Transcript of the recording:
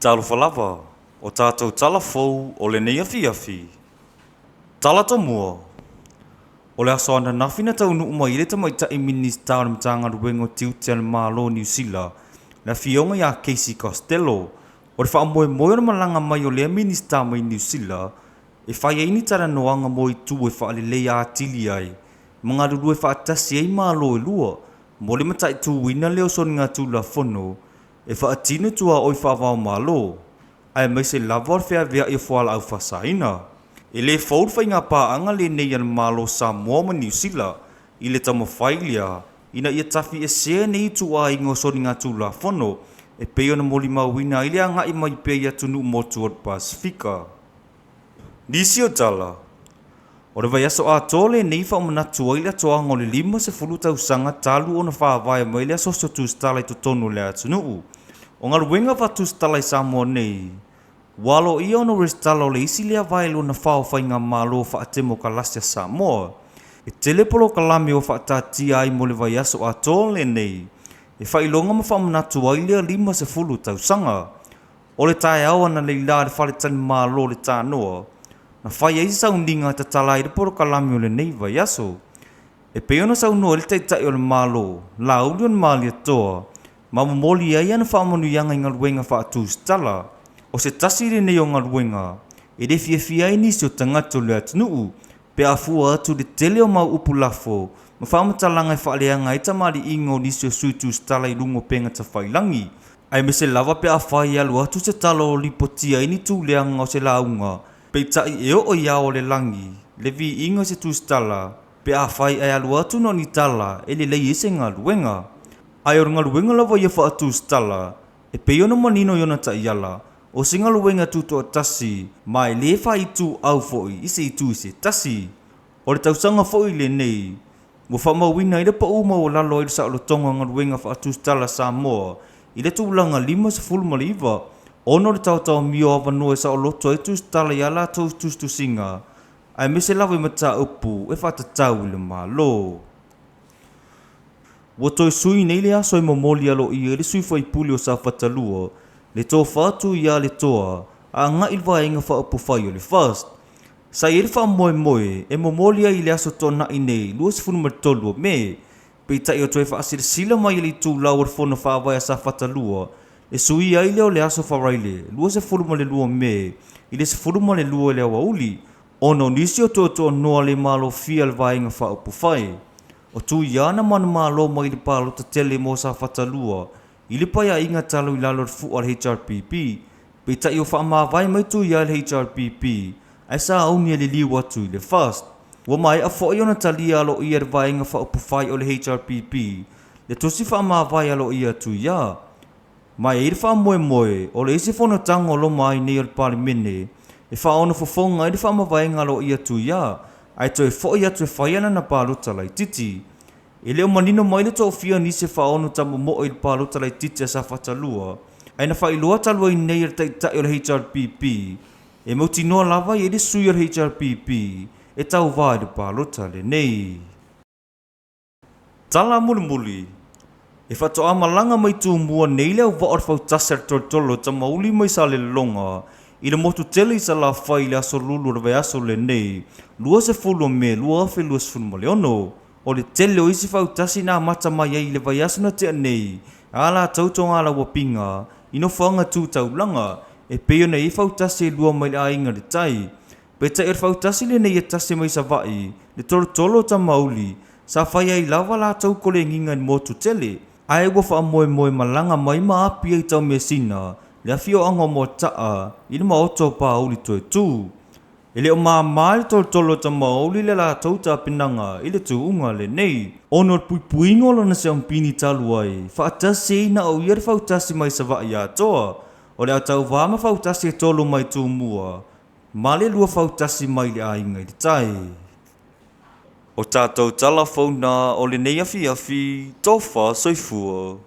Talofa lava, o tatou tala fou o lenei afiafi. Tala Tomua, O le aso ananafi na taunuu mai ai le tamaitai Minisita o le Matagaluega o Tiute a le Malo o Niu Sila, le Afioga ia Casey Costello. O le faamoemoe o le malaga mai o lea Minisita mai Niu Sila e fai ai ni talanoaga mo itu e faaleleia atili ai ma galulue faatasi ai Malo e lua mo le mataituina lea o soligatulafono e faatino tuaoi faava-o-Malo, aemaise lava o le feaveai o fualaau faasaina. E le fou le faigapaaga lenei a le Malo o Samoa ma Niu Sila i le taumafai lea ina ia tafiesea nei ituaiga o soligatulafono e pei ona molimauina ai le agai mai pea i atunuu motu o le Pasefika. Nisi o tala, O le vaiaso atoa lenei faamanatu ai le atoaga o le 50 tausaga talu ona faavae mai le Asosi o Tusitala i totonu o le atunuu. O galuega faatusitala i Samoa nei, ua aloaia ona resitala o le isi lea vae lona fa o Faigamalo Faatemokalasi a Samoa. E tele polokalame ua faataatia ai mo le vaiaso atoa lenei e faailoga ma faamanatu ai lea 50 tausaga. O le taeao analeila i le faletalimalo o le Tanoa, na fai ai se sauniga e tatala ai le polokalame o lenei vaiaso. E pei ona saunoa ai le Taitai o le Malo, Laauli Malietoa, ma momoli ai ana faamanuiaga i galuega faatusitala. O se tasi lenei o galuega e le fiafia ai nisi o tagata o le atunuu pe a fua atu i le tele o mau upu lafo ma faamatalaga e faaleaga ai tamaliiga o nisi o sui tusitala i luga o upega tafailagi, aemaise lava pe afai e alu atu se tala o lipotia ai ni tuleaga o se lauga, peitai e oo i ao o le lagi le viiga o se tusitala pe afai ae alu atu na o ni tala e lelei ai se galuega. Ae o le galuega lava ia faatusitala e pei ona manino i ona taiala, o se galuega tutoatasi ma e le faaituau foi i se itu i se tasi. O le tausaga foi lenei ua faamauina ai le pau maualalo ai le saolotoga o galuega faatusitala a Samoa i le tulaga 59 ona o le taotaomia o avanoa e saoloto ai tusitala i a latou tusitusiga aemaise lava i mataupu e faatatau i le Malo. Ua toe sui nei le aso e momoli aloaia ai le sui faipule o Safata 2, le Tofa Tuialetoa, agai i le Vaega Faaupufai o le FAST. Sa i ai le faamoemoe e momoli ai i le aso Toonai nei 23 o Me, peitai ua toe faasilasila mai e le itulau o le Fono Faavae a Safata 2 le suia ai lea o le aso Faraile 22 o Me i le 12 i le aoauli, ona o nisi o toatoanoa le malofia a le Vaega Faaupufai. O Tuiā na manumalo mai i le palota tele mo Safata 2 i le paeaiga talu i lalo o le fua a le HRPP, peitai ua faamavae mai Tuiā i le HRPP ae sauni e liliu atu i le FAST. Ua maea foi ona talia aloaia e le Vaega Faaupufai o le HRPP le tusi faamavae aloaia a Tuiā. Ma e i ai le faamoemoe o le isi fonotaga o loma ai nei o le Palemene e faaono fofoga ai le faamavaega aloaia a Tuiā ae toe foi atu e fai lana palota laitiiti. E le o manino mai le toafia o nisi e faaono tamomoe i le palota laitiiti a Safata 2, ae na faailoa talu ai nei e le Taitai o le HRPP e mautinoa lava e i ai le sui o le HRPP e tauva i le palota lenei. Tala mulimuli, E faatoa malaga mai Tumua nei le auvaa o le fautasi a le tolotolo o Tamauli mai Salelologa i le motu tele i Salafai i le aso Lulu o le vaiaso lenei, 20 o Me 2026. O le tele o isi fautasi na amata mai ai i le vaiaso na tea nei a latou togalauapiga i nofoaga tu taulaga e pei ona i ai fautasi e lua mai le Aiga i le Tai. Peitai o le fautasi lenei e tasi mai Savaii, le tolotolo o Tamauli, sa fai ai lava latou kolegiga i le motu tele, ae ua faamoemoe malaga mai ma Apia i Taumeasina, le afioaga o Moataa, i le maota o Pāuli Toetū. E le o māmā i le tolotolo o Tamauli le latou tapenaga i le tuuga lenei, ona o le puipuiga o lona siampini talu ai, faatasi ai na o ia le fautasi mai Savaii atoa, o le a tauva ma fautasi e tolu mai Tumua, ma le lua fautasi mai le Aiga i le Tai. O tatou tala fou na o lenei afiafi, tofa soifua.